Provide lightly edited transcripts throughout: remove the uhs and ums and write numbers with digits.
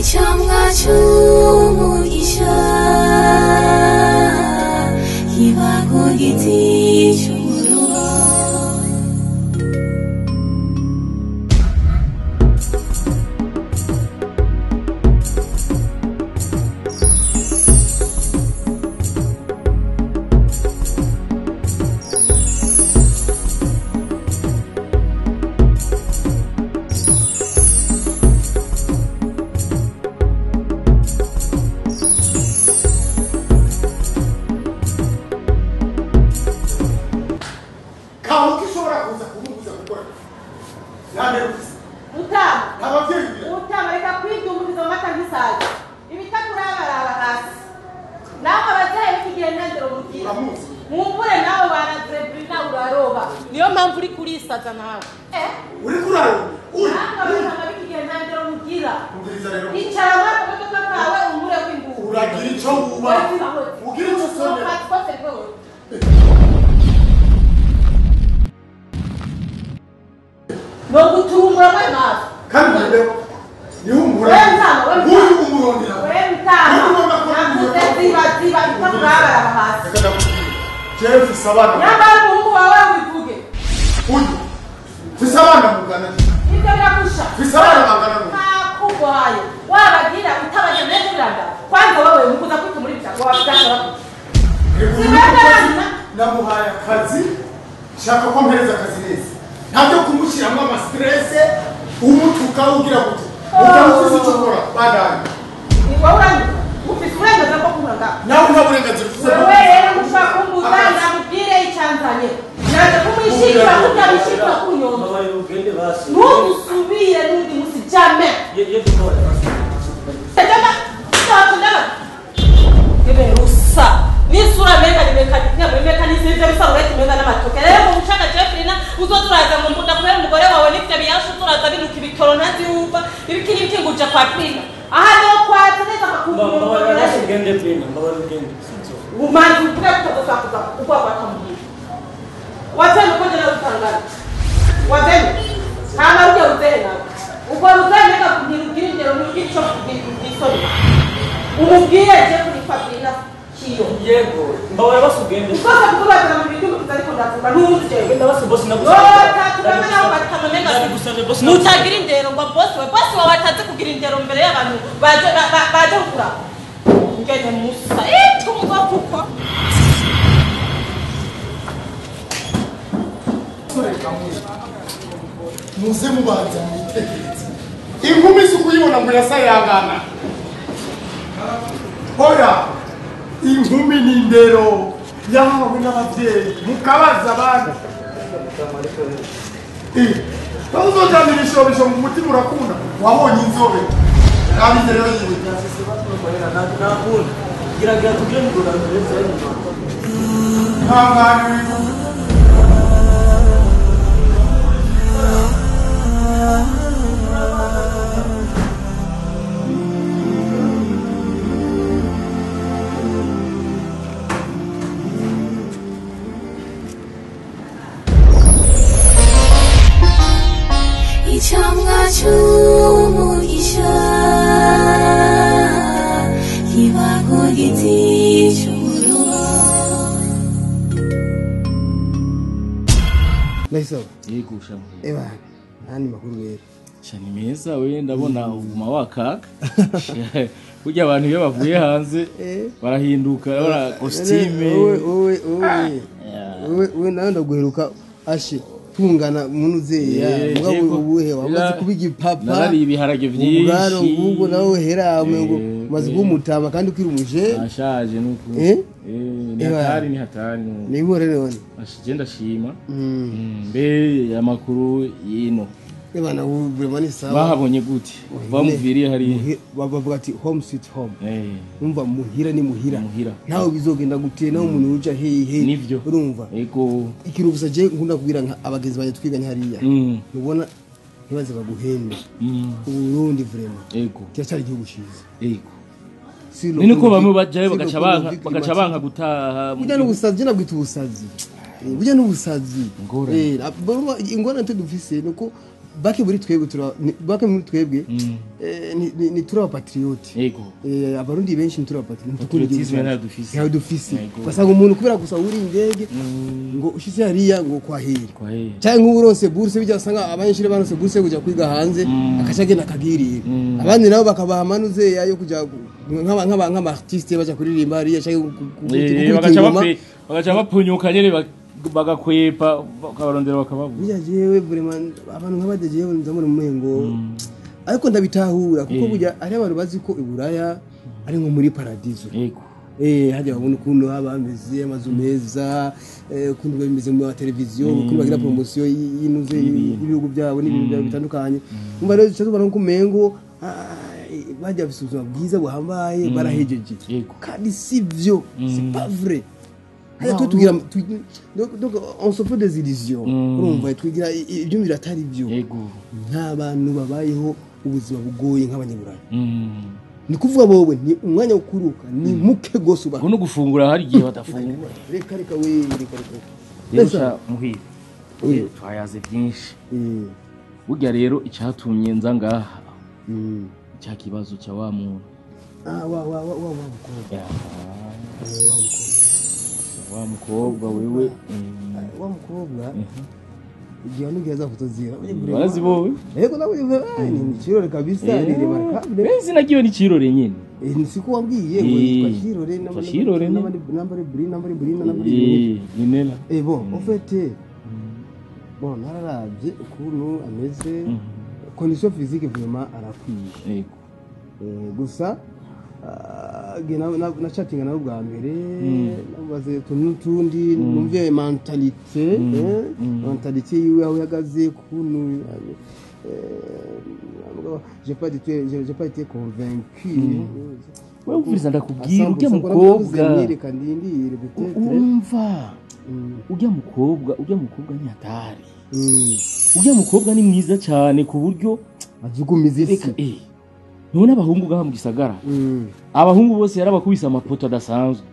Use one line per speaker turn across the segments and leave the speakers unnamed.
Icamwa c'umugisha kiba ku giti c'umuruho.
Niyo mpamvu uri kurisaza nawe.
Uri kuraro.
Icara muri ako modoka kawe umure kw'inguru.
Uragira ico wuba. Ugira ico usonera.
No gutumbura mwe maso.
Kandi rero nihumbura. Uyu umurondera.
We mtama. Nakuze ziba ziba itakurabara hasi.
Jeff Sabana.
Nyambara umuhungu wawe wivuge.
Uyu. Fisabana mugana.
Ibyo birakusha.
Fisabana mugana.
Ntakugwaye. Wabagira utabanya neza. Kwanza wewe mukuza kwita muri bya wabidakora.
Namuhaye akazi. Shaka ko mpereza akazi neza. Ntabyo kumushyiramo ama stress umutuka ugira gute. Utamuzi icyo ukora badani.
Ni wowe uranyuka. Ufite uburenganzira bwo kumuranga.
Nawe nta burenganzira ufite.
Wewe rero ushaka kumbuza ndamubwire icyanzanye. Naje kumwishikira kutabishikira kunyonga. Ntusubire n'undi musi jamais. Tajama ndaba. Ebe rusa. Nisura meka nimeka nizivyo bisarureti meka n'amatoke. Rero mushaka Jeffrey na uzoturaza mu mbunda kubera umugore wawe n'ivyo biyashu turaza binuka ibitoro ntazi wumva ibiki n'ibiki nguja kwa Prina. Aha no kwatse neza akakumva.
Ugende Prina, mbabara ugende.
Umanzi uvuga kutoza ukwa kwatamugira. Watenu koje na utangana. Watenu. Kama uje uzee nawe. Uko uzee neka kugira indero n'ugico kugisoni. Umubwire je kuri Fabrina kiyo.
Yego, mbabara basugende.
Ukosa kutubaza mu bintu kutariko ndavuga ntuzi je.
Genda basi boss nagusa.
Tatu nawe batamamenga nutagira indero ngo boss we boss wawe atazi kugira indero mbere y'abantu baje baje kugura. Ngene musa. Tumuzo kuko.
Muze mubanza mwitegereze. Inkumi si kuyibona ngo irasayangana. Hoya, inkumi ni indero yahawe n'abavyeyi mukabaza abandi. Ntuzojana ibishobisho mu mutima urakunda wabonye inzobe. Raba indero yiwe. Ntangane wivuge.
Icamwa c'umugisha kiba ku giti c'umuruho.
Ndayisaba.
Yego shamu.
Eba, nani makuru rero.
Shani meza we ndabona uguma wakaka. Burya abantu iyo bavuye hanze barahinduka bara costume.
Owe owe owe. Owe owe nawe ndaguheruka ashe. Tungana munuzeya mugabo ubuhe wamaze kubiga ipapa
narari ibiharage byinshi
ubwaro ngubwo nawe hera ngo maze kumutama kandi ukirumuje
ashaje nuko ni hatari ni hatari
ni ihore none
ashije ndashima mbe amakuru yino
ebana ubu ni sawa
bahabonye gute bamuviriye hari
bavuga ati home sweet home umva muhira ni muhira nawe bizogenda gute nawe umuntu uja hehe urumva
yego
ikintu gusa je nkunda kubwira nka abagenzi baje twiganye hariya ntubona ntibaze baguhende Uburundi vraiment
yego
kiracyari igihugu ciza
yego
Silo
Ni nuko bamwe bajayo
silo
bagaca banka
kuno
bagaca banka gutaha.
Burya n'ubusazi, nabwita ubusazi. Burya n'ubusazi.
Ingorane.
Ingorane twe dufise nuko bake muri twebwe bake muri twebwe ni turi abapatriote.
Yego.
Abarundi benshi ntituri abapatriote, ntitukunda igihugu
Patriotisme
cyacu.
ntayo dufise.
Ntayo dufise.
Yego.
Ugasanga umuntu kubera gusa wuri indege ngo ushitse hariya ngo kwahera,
Kwahera.
cyangwa nk'ubu uronse bourse, bijya usanga abanyeshuri baronse bourse yo kuja kwiga hanze, akaca agenda akagirira, abandi nabo bakabaha amanuze yo kuja nk'aba artiste baja kuririmba hariya cyangwa gukubita
Bagaca
ingoma.
Bagaca bapunyuka nyene, bagakwepa, bakabarondera bakababura.
Burya jewe vraiment abantu nk'abajya jewe nzamura umengo, ariko ndabitahura kuko burya ari abantu bazi ko iburaya ari nko muri paradizo.
Yego.
Hajya babona ukuntu haba hameze, amazu meza, ukuntu biba bimeze mu mateleviziyo, ukuntu bagira promosiyo y'inuze y'ibihugu byabo n'ibintu byabo bitandukanye. Umva rero duca tubona ko umengo bajya bafise ubuzima bwiza buhambaye, barahejeje.
Yego.
Kandi si byo, c'est pas vrai. Hajya twe tugira donc on se fait des illusions, urumva twigira ibyumviro atari byo.
Yego.
Nta bantu babayeho ubuzima bugoye nk'abanyaburayi. Ni kuvuga bowe ni umwanya wo kuruka ni muke gose uba
Ngo no gufungura hari igihe badafungura.
Reka reka we, reka reka.
Rero
Mbese-
sha muhire, twayaze byinshi. Burya rero icyatumye nza ngaha, cya kibazo cya wa muntu.
Ah, wa wa wa wa wa mukobwa.
Ya,
Wa mukobwa.
Wa mukobwa wewe.
Wa mukobwa igihe n'igihe za foto zira.
Warazibowe?
Yego, nawe ni kirore kabisa, ni remarkable.
Benzi nagiyo ni kirore nyene.
Ni siko wambwiye ngo yitwa Kirore?
Yitwa Kirore, ne?
Nambare Brina, nambare Brina, nambare Brina.
Ninela.
Bon, en fait, bon, nararavye ukuntu ameze, condition physique vraiment arakwiye.
Yego.
Gusa nachatinga nawe bwa mbere, namubaze utuntu n'utundi, numve mentalité yiwe aho ihagaze, ukuntu j'ai pas été convaincu.
Wewe umviriza, ndakubwira urya mukobwa.
Reka ndindire peut-être.
Umva, urya mukobwa ni hatari. Urya mukobwa ni mwiza cyane ku buryo
ajugumiza isi.
Reka, none abahungu ngaha mu gisagara, abahungu bose yarabakubise amapoto adasanzwe.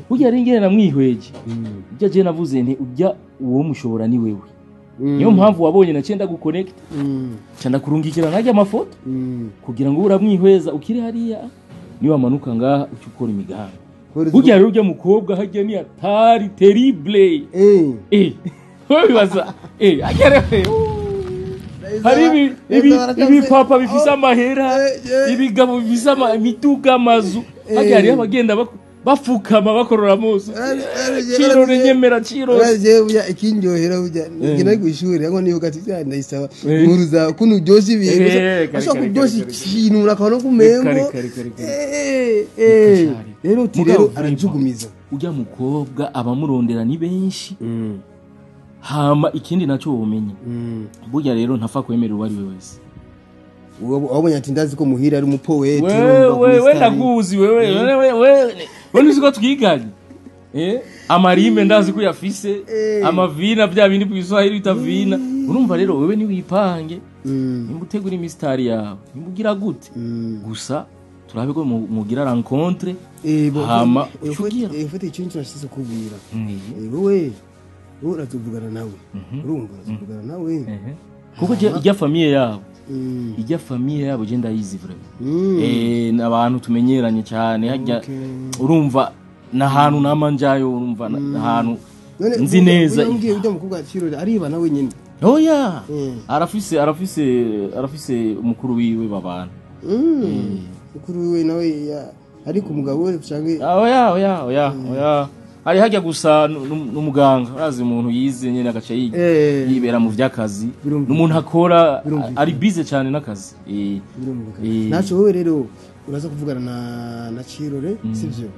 Burya rero ingene namwihweje, ujya je navuze nti ujya uwo mushobora ni wewe. Niyo mpamvu wabonye naciye ndaguconnect, ca ndakurungikira najya amafoto kugira ngo uramwihweza ukiri hariya, niba wamanuka ngaha uca ukora imigambi. Burya rero urya mukobwa harya ni hatari, terrible. Wowe bibaza, harya rero hari ibipapa bifise amahera, ibigabo bifise imiduga, amazu. Harya hariho abagenda bafukama bakorora amaso. Cirore, nyemera cirore.
Uraje burya ikindyohera, burya ngenda kwishuri ngo nibuka ati "Ya, ndayisaba inkuru zawe ukuntu uryoshya ibintu."
Kare,
Ashobora
kare,
kuryoshya
kare,
ikintu urakabona ko umengo
Kare, kare, kare, kare.
Rero uti
Mugabo
rero
vraiment,
arajugumiza.
Urya mukobwa abamurondera ni benshi. Hama ikindi nacyo womenye, burya rero ntapfa kwemerera uwo ari we wese.
Wabonye ati ndazi ko muhira ari umupoete.
Wewe ndakuzi wewe, wewe wewe uzi ko twiganye. Amarime ndazi ko uyafise, amavina bya bindi bw'Iswahili bita vina. Urumva rero wewe niwipange, nimba utegura imisitari yawe, nimba ugira gute, gusa turabe ko mugira rencontre. Hama ucugira.
Ufite ikintu nashize kubwira. Wowe wowe urazuvugana nawe, urumva urazuvugana nawe.
Kuko ijya famille yabo, ijya famille yabo je ndayizi vraiment. Ni abantu tumenyeranye cyane hajya. Urumva n'ahantu nama njayo, urumva n'ahantu
None
nzi neza.
Umbwiye ujya mukobwa Kirore ariba nawe nyine?
Oya, arafise umukuru wiwe babana.
Mukuru wiwe nawe ariko umugabo we canke?
Oya oya oya oya, hari hajya gusa n'umuganga. Urazi umuntu yize nyene agaca yibera mu vy'akazi. N'umuntu akora, ari busy cyane n'akazi.
Birumvikana. Naco wowe rero uraza kuvugana na Kirore, sivyo?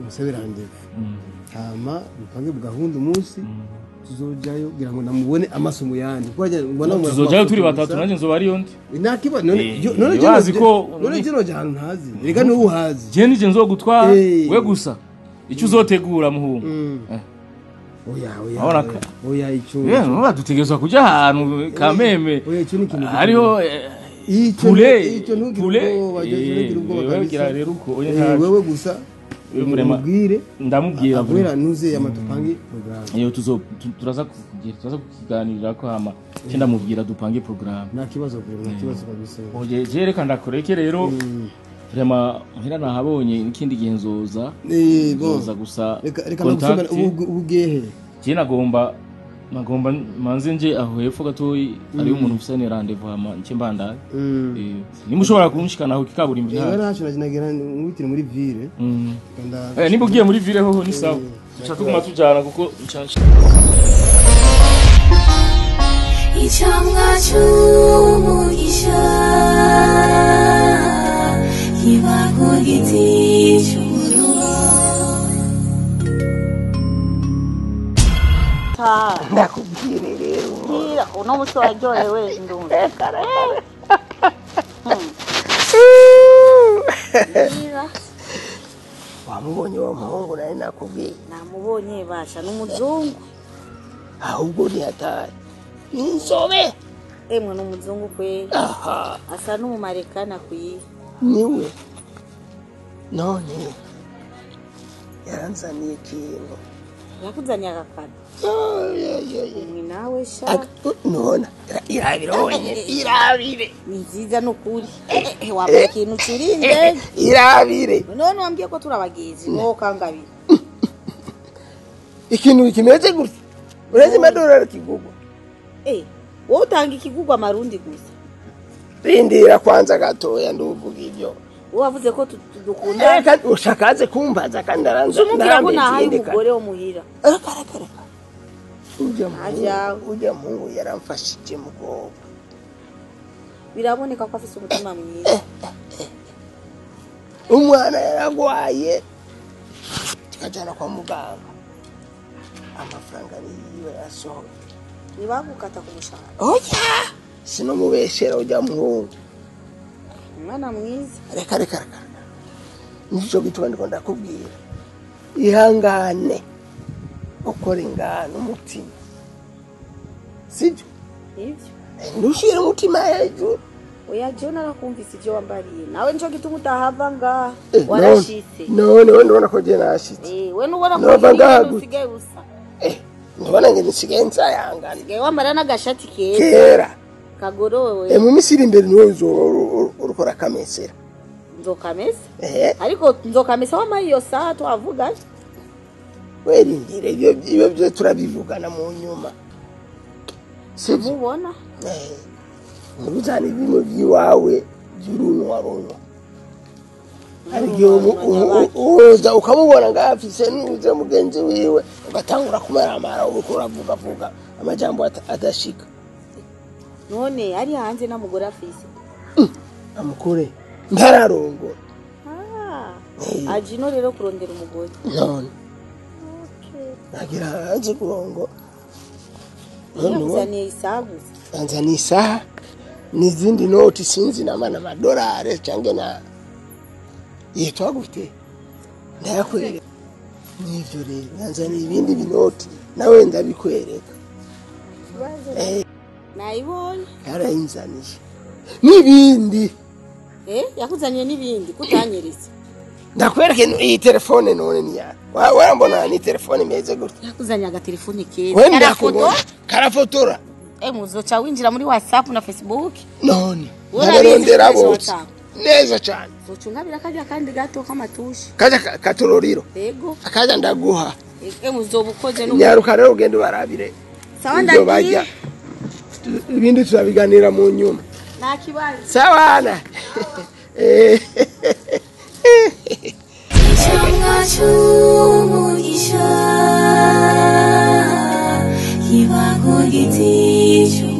Umusabe rendez-vous, hama mupange gahunda umunsi tuzojayo kugira ngo namubone amaso mu yandi, kuko mbona
Tuzojayo turi batatu, nanje nzoba ariyo ndi.
Nakiba none none
Bazi ko-
none je noja ahantu ntazi, reka niwe uhazi.
Je nije nzogutwara.
Eh.
We gusa icyo uzotegura muhungu.
Oya oya.
Urabona
Oya, oya, ico
Yeah, nuba dutegerezwa kuja ahantu kameme.
Oya, ico ni ikintu
Hariho Pule
Icyo ntugire
pule
ubwoba, icyo ntugire ubwoba
wewe
kabisa.
gira rero uko oya
Eh, wewe gusa
Wewe vraiment.
umubwire
ndamubwira
aguhera nuze amatupange programme.
Iyo tuzo turaza kugira turaza kukiganirira ko hama cyo ndamubwira dupange programme.
Nta kibazo vraiment, nta kibazo kabisa.
Oye je reka ndakureke rero vraiment muhira nahabonye n'ikindi gihe nzoza.
Eh, bon.
Nzoza gusa
Reka reka
contact.
ndagusubira ubu ugehe.
Je nagomba manze nje aho hepfo gatoyi hariyo umuntu ufise rendez-vous hama nce mbandaye. Eh, nimba ushobora kunshikana aho kikaburimbi
Eh,
ntaco.
ntacyo nagira nkubitire muri ville. Kanda.
Eh, nimba ugiye muri ville hoho ni sawa, tuca tuguma tujana kuko
Icamwa c'umugisha kiba ku giti c'umuruho.
Ndakubwire rero.
Bwira, uno musi waryohewe ndumva. Bwira.
Wamubonye wa muhungu nari nakubwiye?
Namubonye basha, n'umuzungu.
Ahubwo ni hatari, ni inzobe.
Emwe, n'umuzungu kweli.
Aha.
Asa n'umumarekani akwiye.
Niwe none yaranzaniye ikintu.
Yakuzaniye agakado?
Yo, yo, yo.
Umwe nawe sha.
Nona irabire wonyine, irabire.
Ni nziza nukuri. Wambaye ikintu curinde.
Irabire.
None wambwiye ko turi abagenzi wowe kangabira.
Ikintu kimeze gutya uretse amadolari kigugwa.
Eh, wowe utanga ikigugwa amarundi gusa.
Rindira kwanza gatoya nduvuga ibyo.
Wowe wavuze ko dukundana.
Reka ushakaze kumbaza kandi aranze.
Umubwira ko nahaye umugore wo muhira.
Reka reka reka, ujya muhungu.
Ajawe.
Ujya muhungu yaramfashije mukobwa.
Biraboneka ko afise umutima mwiza.
Umwana yaragwaye tukajyana kwa muganga, amafaranga niyiwe yasohoye.
Ntibagukata ku mushahara?
Oya, sinomubeshera ujya muhungu.
Umwana mwiza.
Reka reka reka reka, nicyo gituma ndiko ndakubwira ihangane ukora ingano umutima, sibyo?
Nivyo.
Ntushire umutima hejuru.
Oya, jewe narakumvise ivyo wambariye, nawe nico gituma utahava ngaha.
Eh,
Warashitse.
None none ndabona ko je nashitse.
Eh, we nubona ko
Nova ngaha gute?
usigaye usa.
Eh, ndabona nge nsigaye nsayangana.
Usigaye wambara n'agashati keza.
Kera.
Kagorowe.
Eh, mu minsi iri imbere niwe uzoba urukora akamesera.
Nzokamesa.
Eh.
Ariko nzokamesa wamaye iyo saha twavuga.
Werindire ibyo byo turabivugana mu nyuma, sibyo?
Mubona.
Eh, ntuzane ibintu by'iwawe by'urunwa runwa. Hari igihe uza ukamubona ngaho afise n'uze mugenzi wiwe, ugatangura kumaramara uriko uravugavuga amajambo adashika.
None ari hanze n'amugore afise?
Amukure ntararongora.
Ah.
Eh.
Aje ino rero kurondera umugore?
None nagira hanze kurongora. None
Yakuzaniye isaha gusa?
Anzaniye isaha n'izindi noti, sinzi nama n'amadolari cyangwa na yitwa gute, ndayakwereka. N'ivyo rero yanzaniye ibindi binoti, nawe ndabikwereka. Eh.
Nayibonye.
Yarayinzaniye n'ibindi.
Eh, yakuzaniye n'ibindi kutanyeretse?
Ndakwereka iyi telefone none niya warambona ni telefone imeze gutya.
Yakuzaniye agatelefone keza.
We ndakubona karafotora.
Eh, muzoca winjira muri WhatsApp na Facebook.
None
Urabizi
ndabarondera
gukoresha
bose.
WhatsApp.
Neza cyane.
Zoca ungabira karya kandi gato k'amatushi.
Kaja katororiro.
Yego.
Akaja ndaguha.
Eh, muzoba ukoze no
Nyaruka rero ugende ubarabire
Sawa,
ibyo
ndagiye.
barya, ibindi turabiganira mu nyuma.
Nta kibazo.
Sawana. Eh.
Icamwa c'umugisha kiba ku giti.